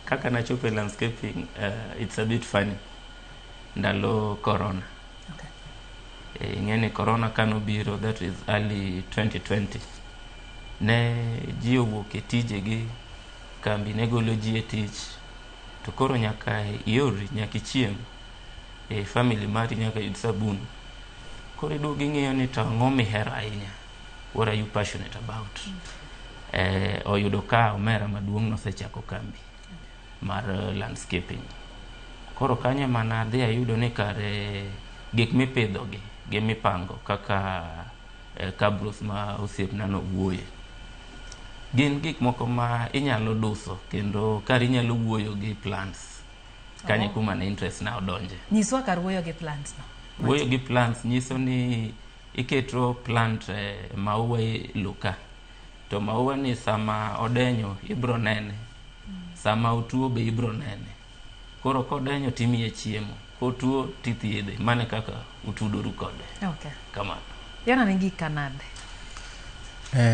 Kaka nachopo e landscaping, it's a bit funny. Ndalo corona. Ing'e ni corona kanobiro, that is early 2020, ne ji owuok e tijegi, kambi ne golo ji e tich, to koro nyaka iorri, nyaka ichiem, e family mari nyaka yud sabun. Koro iduogo ing'iyo ni to ang'o mihero ahinya? What are you passionate about? Oyudo ka omera maduong' nosechako kambi mar landscaping. Koro kanyo ema nadhi ayudo ni kare gik mipidho gi gi mipango kaka cabros ma osiepna no wuoye gin gik moko ma inyalo duso kendo kar inyalo wuoyo gi plants kanyo. Kuma ne interest na odonje. Nyiswa kar wuoyo gi plants no. Wuoyo gi plants nyiso ni iketo plant, maua e lo ka, to maua ni sama odenyo ibro nene, sama otuo be ibro nene. Koro kodenyo timiye chiemo, kotuo tithiedhe. Mano e kaka utudoru kode. Kamano. Yona ni gik kanade?